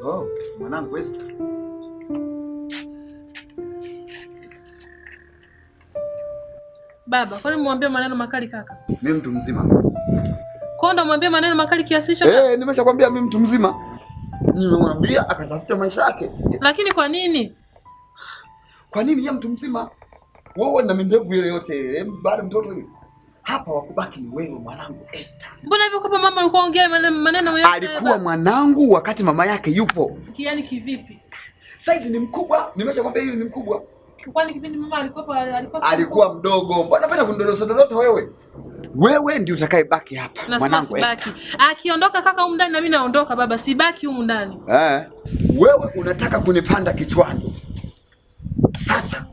Oh, mwanangu Esther. Baba, kwani mwambie maneno makali kaka? Mimi mtu mzima. Kwa ndo mwambie maneno makali kiasi hicho? Eh, nimeshakwambia mimi mtu mzima. Nimemwambia akatafuta maisha yake. Lakini kwa nini? Kwa nini yeye mtu mzima? Wewe na mindevu ile yote, bado mtoto yule. Hapa wakubaki ni wewe mwanangu Esther. Mbona hivyo kwa mama ulikuwa ongea maneno yote? Alikuwa mwanangu wakati mama yake yupo. Yaani kivipi? Saizi ni mkubwa, nimeshakwambia yule ni mkubwa. Kwani kipindi mama alikuwa alikuwa mdogo. Mbona unapenda kunidodosa dodosa wewe? Wewe ndio utakayebaki hapa mwanangu. Sibaki. Akiondoka kaka humu ndani na mimi naondoka baba, sibaki humu ndani. Eh. Wewe unataka kunipanda kichwani. Sasa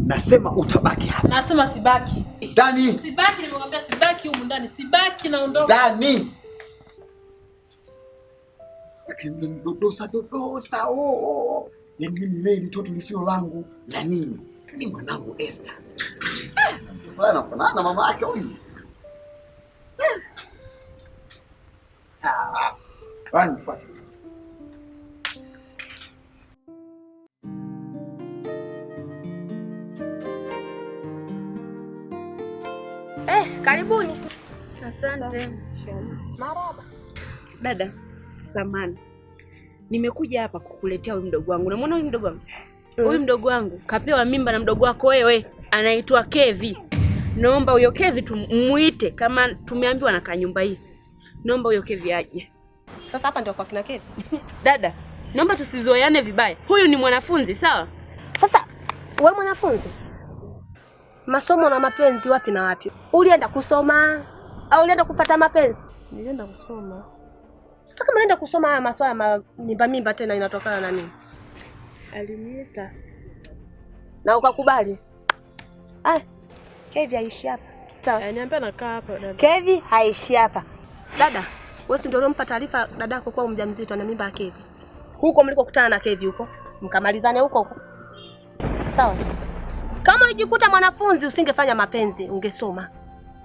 nasema utabaki hapa. Nasema sibaki. Ndani. Sibaki, nimekwambia sibaki humu ndani. Sibaki, naondoka. Ndani. Lakini dodosa dodosa oh. Yaani mimi leo mtoto lisio langu la nini? Ni mwanangu Esther. Mtoto anafanana na mama yake huyu. Ah. Bani fuata. Karibuni. Asante. Marhaba. Dada, samahani. Nimekuja hapa kukuletea huyu mdogo wangu. Unamwona huyu mdogo wangu? Huyu mdogo wangu kapewa mimba na mdogo wako wewe, anaitwa Kevi. Naomba huyo Kevi tumuite, kama tumeambiwa na kanyumba hii. Naomba huyo Kevi aje. Sasa hapa ndio kwa kina Kevi. Dada, naomba tusizoeane vibaya. Huyu ni mwanafunzi, sawa? Sasa wewe mwanafunzi, masomo na mapenzi wapi na wapi? Ulienda kusoma au ulienda kupata mapenzi? Nilienda kusoma. Sasa kama unaenda kusoma haya maswala mimba mimba tena inatokana na nini? Aliniita. Na ukakubali? Ah, Kevi haishi hapa. Sawa. Niambia nakaa hapa dada. Kevi haishi hapa. Dada, wewe si ndio uliompa taarifa dadako kwa mjamzito ana mimba ya Kevi? Huko mlikokutana na Kevi huko, mkamalizane huko huko. Sawa. Kama ulijikuta mwanafunzi usingefanya mapenzi, ungesoma.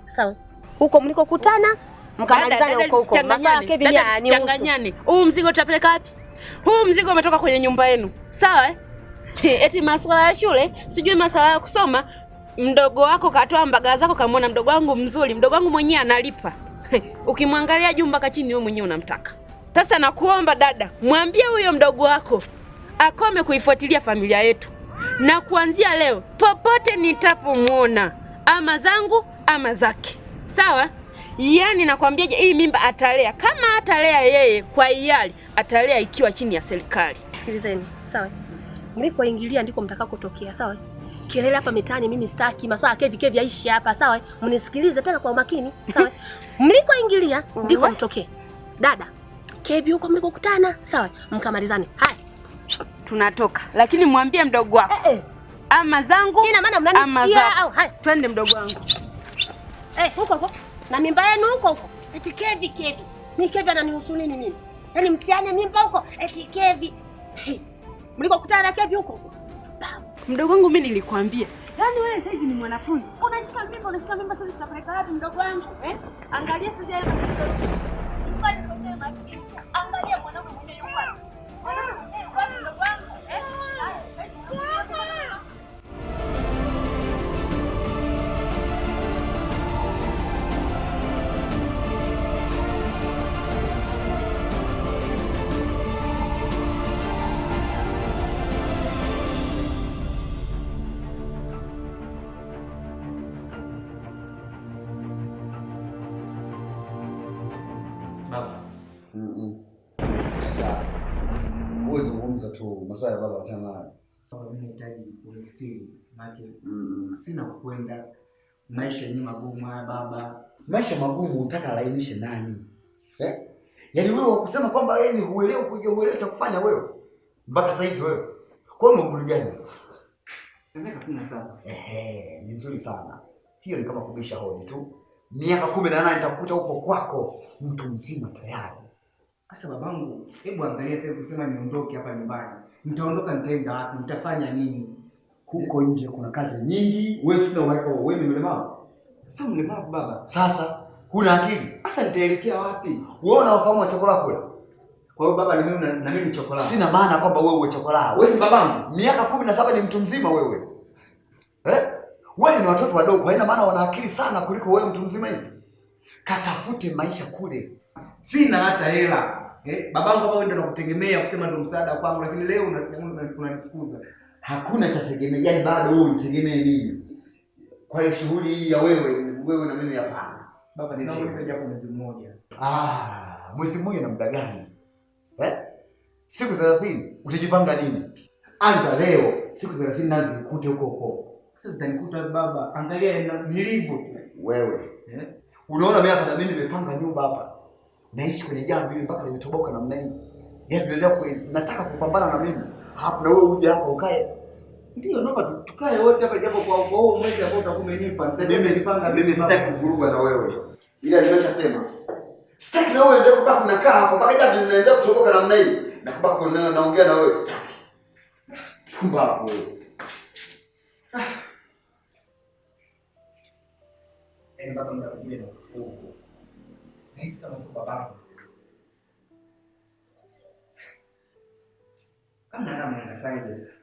Sawa. Huko mlikokutana mkamalizane huko huko. Maswala ya Kevi ni tusichanganyane. Huu mzigo tutapeleka wapi? Huu mzigo umetoka kwenye nyumba yenu. Sawa eh? Eti maswala ya shule, sijui maswala ya kusoma. Mdogo wako katoa mbagala zako, kamwona mdogo wangu mzuri, mdogo wangu mwenyewe analipa. Ukimwangalia juu mpaka chini wewe mwenyewe unamtaka. Sasa nakuomba dada, mwambie huyo mdogo wako akome kuifuatilia familia yetu. Na kuanzia leo popote nitapomuona, ama zangu ama zake. Sawa? Yaani nakwambiaje, hii mimba atalea. Kama atalea yeye kwa hiari, atalea ikiwa chini ya serikali. Sikilizeni, sawa? Mlikoingilia ndiko mtakakotokea, sawa? Kelele hapa mitaani mimi sitaki, maswala Kevi Kevi aishi hapa, sawa? Mnisikilize tena kwa umakini, sawa? Mlikoingilia ndiko mtokee. Dada, Kevi huko mlikokutana, sawa? Mkamalizane. Haya. Tunatoka. Lakini mwambie mdogo wako. Ama zangu, ina maana mnanisikia au haya? Twende mdogo wangu. Huko huko. Na mimba yenu huko huko. Eti Kevi Kevi. Mimi Kevi ananihusu nini mimi? Yaani mtiane mimba huko eti Kevi. Hey, mlikokutana na Kevi huko huko. Mdogo wangu mimi nilikwambia. Yaani wewe sasa hivi ni mwanafunzi. Unashika mimba, unashika mimba sasa tutapeleka wapi mdogo wangu? Eh? Angalia sasa yale matatizo. Nyumbani kwenye maskini. Angalia mwanangu mwenyewe yuko wapi. Mwanangu mwenyewe yuko wapi mdogo wangu? Eh? Wewe zungumza tu maswala ya baba achana nayo. Baba, mimi nahitaji unistiri, maana sina kwenda. Maisha ni magumu haya baba. Maisha magumu unataka lainishe nani? Eh? Yaani wewe kusema kwamba yeye ni huelewi huelewi cha kufanya wewe. Mpaka sasa hizi wewe. Kwa hiyo umri gani? Miaka 17. Ehe, ni nzuri sana. Hiyo ni kama kubisha hodi tu. Miaka 18 nitakukuta huko kwako mtu mzima tayari. Sasa babangu, hebu angalia sasa kusema niondoke hapa nyumbani. Nitaondoka nitaenda wapi? Nitafanya nini? Huko nje kuna kazi nyingi. Wewe sina uhakika, wewe ni mlemavu. Sio mlemavu baba. Sasa huna akili. Sasa nitaelekea wapi? Wewe unawafahamu wa chakula kule? Kwa hiyo baba ni mimi na mimi ni chokola. Sina maana kwamba wewe uwe chokola. Wewe si babangu. Miaka 17 ni mtu mzima wewe. Wewe ni watoto wadogo, haina maana wana akili sana kuliko wewe mtu mzima hivi. Katafute maisha kule. Sina hata hela. Babangu hapa wewe ndio nakutegemea kusema ndio msaada kwangu, lakini leo unanifukuza. Hakuna cha tegemea, yaani bado wewe unitegemee mimi. Kwa hiyo shughuli hii ya wewe na mimi hapana. Baba sina wewe japo mwezi mmoja. Mwezi mmoja na muda gani? Siku 30 utajipanga nini? Anza leo, siku 30 nazo zikute huko huko. Sasa zitanikuta baba, angalia nilivyo tu. Wewe. Unaona mimi hapa na mimi nimepanga nyumba hapa. Naishi kwenye jambo hili mpaka nimetoboka namna hii. Yaani leo nataka kupambana na mimi. Hapo na wewe uje hapa ukae. Ndio naomba tukae wote hapa japo kwa huo mwezi ambao utakuwa umenipa. Mimi sitaki kuvuruga na wewe. Ila nimeshasema. Sitaki na wewe endelee kubaki unakaa hapa mpaka jambo linaendelea kutoboka namna hii. Na kubaki naongea na wewe sitaki. Pumbavu wewe. Yaani mpaka muda mwingine na kufuku. Nahisi kama sio babangu. Kama nafanya sasa.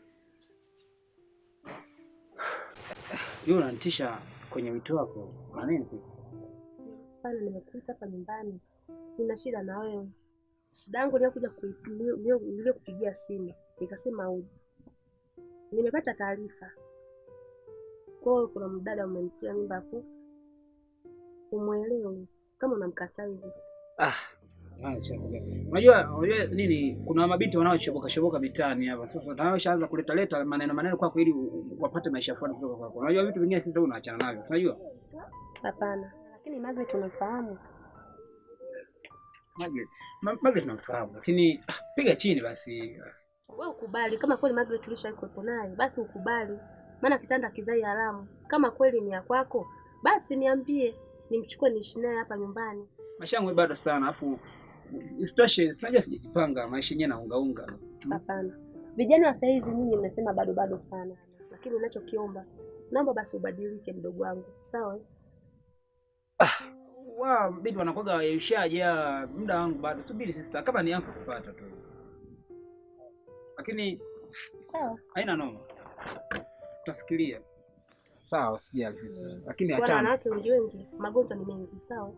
Yule unanitisha kwenye wito wako. Kwa nini? Sana nimekuita hapa nyumbani. Nina shida na wewe. Shida yangu nilikuja kupigia simu. Nikasema uje. Nimepata taarifa. Kwa hiyo kuna mdada umemtia mimba hapo. Umuelewe kama unamkataa hivi. Unajua nini, kuna mabinti wanaochoboka shoboka mitaani hapa. Sasa wanaanza kuleta leta maneno kwako ili wapate maisha fulani kutoka kwako. Unajua vitu vingine sisi tunaachana navyo. Unajua? Hapana. Lakini Margaret unamfahamu? Margaret namfahamu, lakini piga chini basi. Wewe ukubali kama kweli Margaret ulishakuwepo naye, basi ukubali. Maana kitanda kizai haramu. Kama kweli ni ya kwako, basi niambie nimchukue niishi naye hapa nyumbani. Maisha yangu bado sana, afu isitoshe sija sijajipanga maisha yenyewe naunga unga. Hapana. Vijana wa saizi nyinyi mnasema bado sana. Lakini ninachokiomba, naomba basi ubadilike mdogo wangu. Sawa? Wao bibi wanakuwa wayushaje muda wangu bado. Subiri sister, kama ni yangu kupata tu. Lakini sawa, haina noma. Tutafikiria. Sawa, sijali sister. Lakini achana. Wanawake wengi, magonjwa ni mengi, sawa?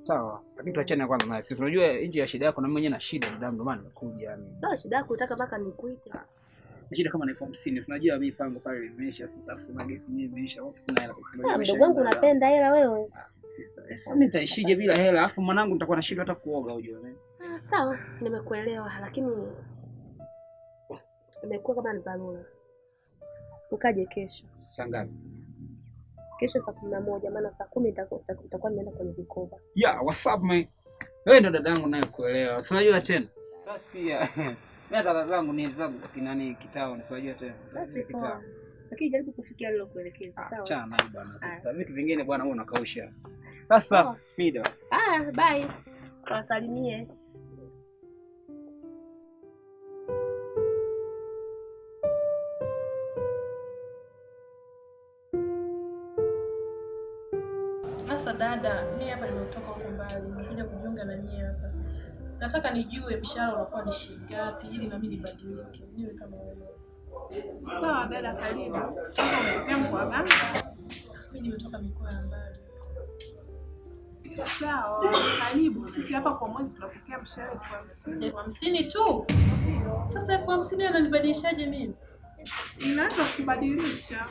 Sawa, lakini tuachane kwanza naye. Sisi unajua nje ya shida yako na mimi mwenyewe na shida ndio maana nimekuja yani. Sawa, shida yako unataka mpaka nikuite. Shida kama na 50,000, unajua mimi pango pale imeisha, sasa magesi mimi imeisha, wapi sina hela. Mdogo wangu unapenda hela wewe. Sister, sasa mimi nitaishije bila hela? Alafu mwanangu nitakuwa na shida hata kuoga unajua mimi. Sawa, nimekuelewa lakini imekuwa kama ni dharura. Ukaje kesho? Saa ngapi? Kesho saa 11 maana saa 10 nitakuwa nimeenda kwenye vikoba. Yeah, what's up man? Wewe ndo dadangu naye kuelewa. Si unajua tena. Basi ya. Mimi hata dadangu ni zangu kinani kitao, si unajua tena. Basi poa. Lakini jaribu kufikia lilo kuelekeza, sawa? Achana naye bwana. Sasa vitu vingine bwana wewe unakausha. Sasa mida. Bye. Wasalimie. Sasa dada, mimi hapa nimetoka huko mbali, nimekuja kujiunga na nyie hapa. Nataka nijue mshahara unakuwa ni shilingi ngapi ili na mimi nibadilike, niwe kama wewe. Sawa dada, karibu. Umetokea mkoa gani? Mimi nimetoka mikoa ya mbali. Sawa, karibu. Sisi hapa kwa mwezi tunapokea mshahara 50,000. 50,000 tu? Sasa 50,000 unanibadilishaje mimi? Ninaweza kubadilisha.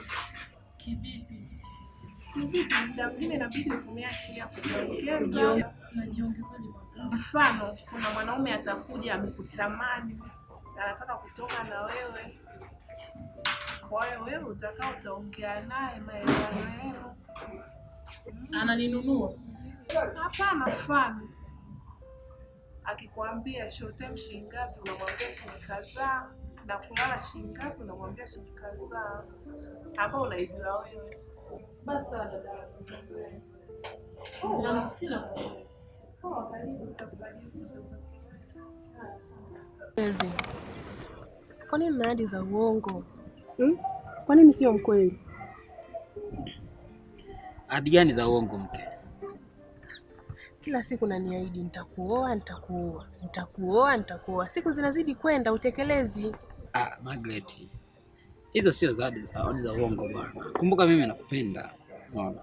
Kivipi? Muda mwingine inabidi utumie akili ya kujiongeza. Najiongezaje? Mfano, kuna mwanaume atakuja amekutamani, anataka kutoka na wewe. Kwa hiyo wewe utakaa utaongea naye maelewano yenu. Ananinunua? Hapana, mfano akikwambia short time shilingi ngapi, unamwambia shilingi kadhaa, na kulala shilingi ngapi, unamwambia shilingi kadhaa. Hapo unaijua wewe. Basi dada. Na sina poa, karibu tutakubadilisha. Kelvin, kwa nini una ahadi za uongo? Kwa nini sio mkweli? Ahadi gani za uongo mke? Kila siku naniahidi nitakuoa, nitakuoa, nitakuoa, nitakuoa. Siku zinazidi kwenda utekelezi. Ah, Margaret. Hizo sio ahadi za uongo bwana. Kumbuka mimi nakupenda. Unaona?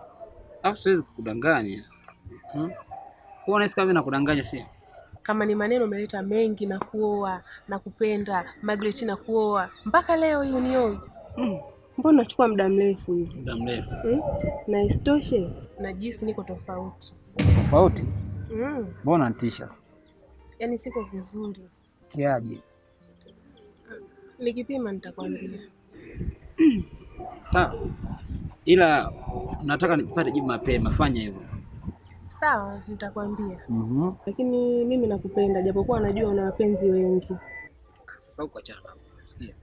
Alafu siwezi kukudanganya. Wewe unahisi kama mimi nakudanganya sio? Kama ni maneno umeleta mengi na kuoa, na kupenda, Margaret na kuoa. Mpaka leo hii unioi. Mbona unachukua muda mrefu hivi? Muda mrefu. Na isitoshe najihisi niko tofauti. Tofauti? Mbona unanitisha? Yaani siko vizuri. Kiaje? Nikipima nitakwambia. Sawa. Ila nataka nipate jibu mapema, fanya hivyo. Sawa, nitakwambia. Lakini mimi nakupenda japokuwa najua una wapenzi wengi. Sasa huko achana baba. Sikia.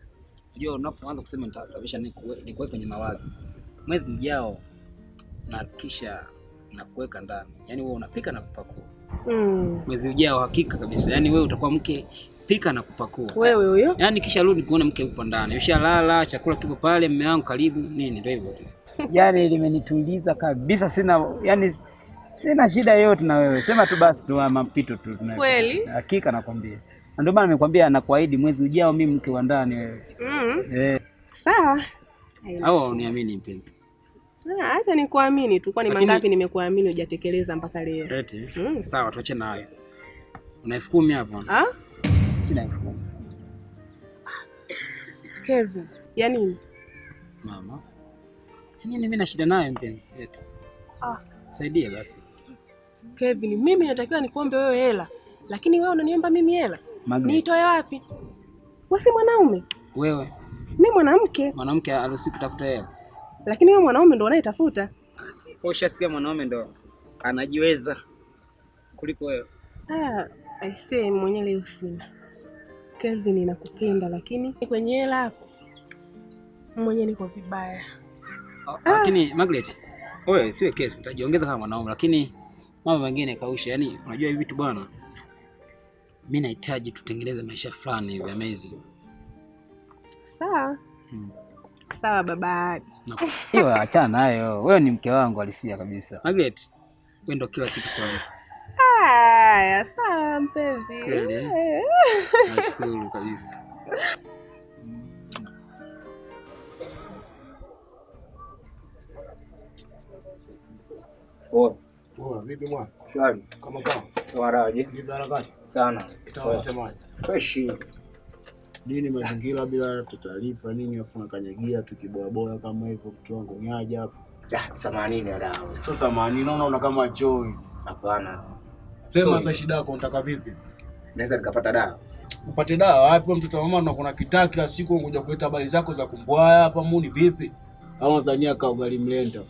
Unajua unapoanza kusema nitasababisha nikuwe kwenye mawazo. Mwezi ujao na kisha nakuweka ndani. Yaani wewe unapika na kupakua. Mwezi ujao hakika kabisa. Yaani wewe utakuwa mke pika na kupakua. Wewe huyo? Yaani kisha rudi kuona mke upo ndani. Ushalala, chakula kipo pale, mume wangu karibu, nini ndio hivyo tu. Yaani limenituliza kabisa, sina shida yoyote na wewe. Sema tu basi tu mapito tu. Kweli? Hakika nakwambia. Na ndio maana nimekwambia nakuahidi mwezi ujao mimi mke wa ndani wewe. Sawa. Au uniamini mpenzi? Acha nikuamini tu. Kwani mangapi nimekuamini hujatekeleza mpaka leo? Eti. Sawa, tuache na hayo. Una 10,000 hapo? Ah? Sina 10,000. Kevin, ya nini? Mama. Nini mimi na shida nayo mpenzi? Eti. Saidia basi. Kevin, mimi natakiwa nikuombe wewe hela, lakini wewe unaniomba mimi hela. Niitoe wapi? Wewe si mwanaume? Wewe. Mimi mwanamke. Mwanamke haruhusiwi kutafuta hela. Lakini wewe mwanaume ndo unayetafuta. Wewe ushasikia mwanaume ndo anajiweza kuliko wewe. I say mwenyewe leo sina. Kevin nakupenda lakini kwenye hela hapo mwenyewe niko vibaya. Lakini Margaret, wewe siwe kesi, utajiongeza kama mwanaume lakini mambo mengine kausha. Yaani unajua hivi vitu bwana. Mimi nahitaji tutengeneze maisha fulani hivi amazing. Sawa. Sawa baba. Hiyo achana nayo. Wewe ni mke wangu halisia kabisa. Margaret, wewe ndio kila kitu kwangu. Haya, sawa mpenzi. Kweli? Nashukuru kabisa. Poa. Poa, vipi mwana? Shwari. Kama kama. Waraje? Vipi harakati? Sana. Kitabu semaje? Fresh. Nini mazingira bila taarifa nini afu nakanyagia tukiboya boya kama hivyo mtu wangu ni aje hapa? Samahani dada. Sasa samahani naona kama choi. Hapana. Sema sasa shida yako unataka vipi? Naweza nikapata dawa. Upate dawa wapi? Mtoto wa mama na kuna kitaa kila siku ungoja kuleta habari zako za kumbwaya hapa muni vipi? Au Tanzania ka ugali mlenda.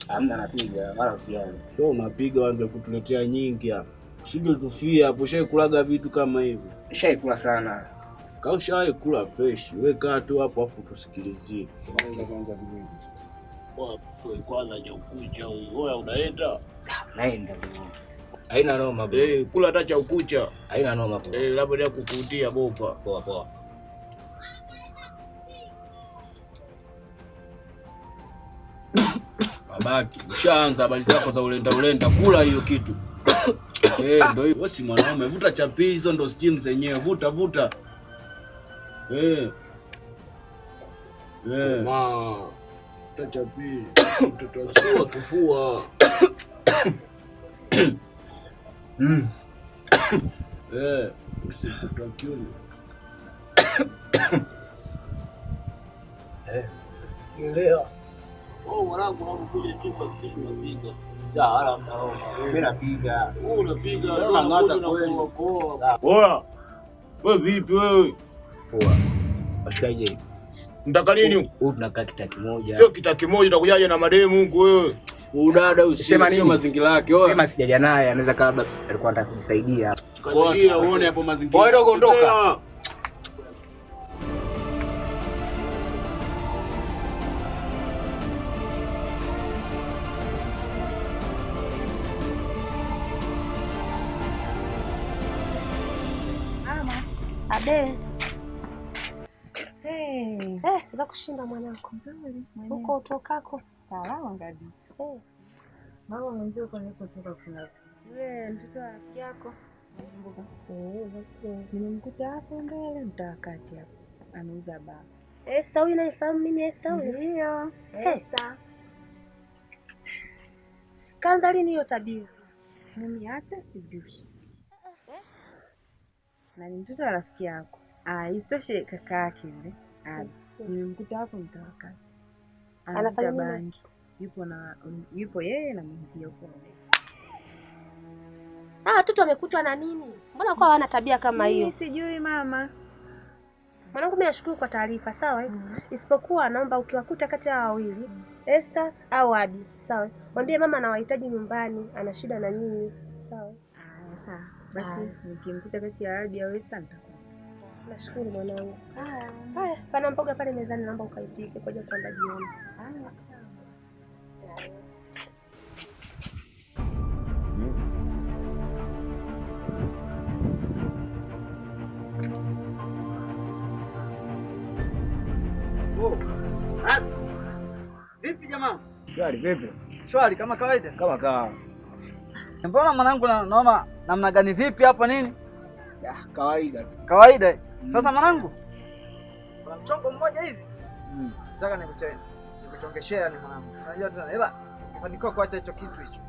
Hamna napiga wala usijali. So unapiga anza kutuletea nyingi hapa. Usije tufia hapo, ushaikulaga vitu kama hivi. Ushaikula sana. Kama ushawahi kula fresh, wewe kaa tu hapo afu tusikilizie. Kwanza vizuri. Wapo kwanza cha ukucha huyo. Wewe unaenda? Naenda bro. Haina noma bro. Kula hata cha ukucha. Haina noma bro. Labda ya kukutia bopa. Poa poa. Babaki, ushaanza habari zako za ulenda ulenda, kula hiyo kitu. Ndio hiyo. Wewe si mwanaume, vuta cha pili, hizo ndo steam zenyewe. Vuta vuta. Ma. Vuta cha pili. Mtoto wa kifua. Si mtoto wa kiume. Elewa. Wewe mwanangu unapokuja tu kuhakikisha unapiga. Sawa, wala mnaomba. Mimi napiga. Wewe unapiga, unang'ata kweli. Poa. Wewe vipi wewe? Poa. Washikaje? Mtaka nini huko? Huyu tunakaa kitaki moja. Sio kitaki moja, utakujaje na mademu huko wewe? Udada usio sio mazingira yake. Sema sijaja naye, anaweza kama labda alikuwa anataka kujisaidia. Poa, uone hapo mazingira. Wewe dogo ondoka. Abe. Hey. Za kushinda mwanangu. Nzuri. Huko utokako? Salama kabisa. Mama mwenzio huko nilikotoka kuna Yule mtoto wa rafiki yako. Nakumbuka. Nimemkuta hapo mbele mtaa kati hapo. Anauza baa. Esther huyu naifahamu mimi Esther huyu? Ndio. Esther. Kaanza lini hiyo tabia? Mimi hata sijui. Na ni mtoto wa rafiki yako. Isitoshe kaka yake yule. Nimemkuta hapo mtaa kati. Anafanya nini? Bangi. Yupo yeye na mwenzie huko. Watoto wamekutwa na nini? Mbona kwa hawana tabia kama hiyo? Mimi sijui mama. Mwanangu mimi nashukuru kwa taarifa, sawa? Isipokuwa naomba ukiwakuta kati ya wawili, Esther au Abi, sawa? Mwambie mama anawahitaji nyumbani, ana shida na nyinyi, sawa? Sawa. Basi nikimkuta kati ya Abi au Esther nitakuwa. Nashukuru mwanangu. Haya, pana mboga pale mezani, naomba ukaipike kwa ajili ya kuandaa jioni. Haya. Vipi jamaa? Shwari vipi? Shwari kama kawaida. Kama kawaida. Mbona mwanangu naona namna gani vipi hapa nini? Kawaida tu. Kawaida. Sasa mwanangu, kuna mchongo mmoja hivi. Nataka nikuchongeshea ni mwanangu. Unajua tena ila nifanikiwa kuacha hicho kitu hicho.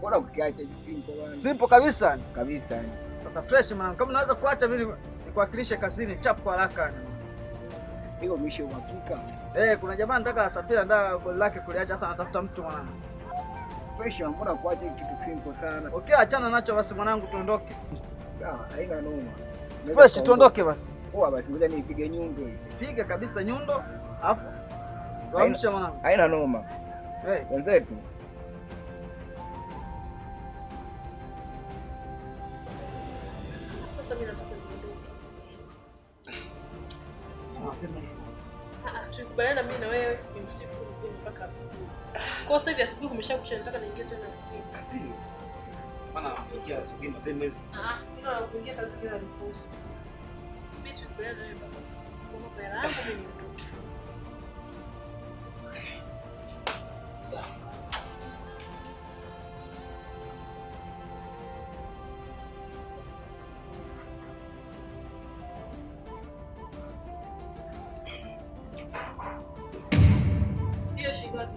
Bora ukiacha simple bwana. Simple kabisa. Kabisa. Sasa fresh mwanangu, kama unaweza kuacha vile nikuwakilishe kazini chap kwa haraka. Hiyo mishe uhakika. Kuna jamaa anataka asafiri, anataka goli lake kuliacha, sasa anatafuta mtu mwanangu. Fresh, mbona kuacha kitu simple sana. Okay, achana nacho basi mwanangu, tuondoke. Sawa, haina noma. Fresh, tuondoke basi. Poa basi, ngoja nipige nyundo hivi. Piga kabisa nyundo, alafu tuamshe mwanangu. Haina noma. Wenzetu. Sasa mimi nataka niondoke. Tulikubaliana mimi na wewe ni usiku mzima mpaka asubuhi. Kwa sasa hivi asubuhi kumeshakucha, nataka niingie tena kazini. Kazini? Maana naingia asubuhi mapema hivi. Mimi na kuingia kazini na nikuhusu. Mimi tulikubaliana na wewe mpaka asubuhi. Kwa mambo yangu mimi niondoke. Sawa. Hiyo shilingi ngapi?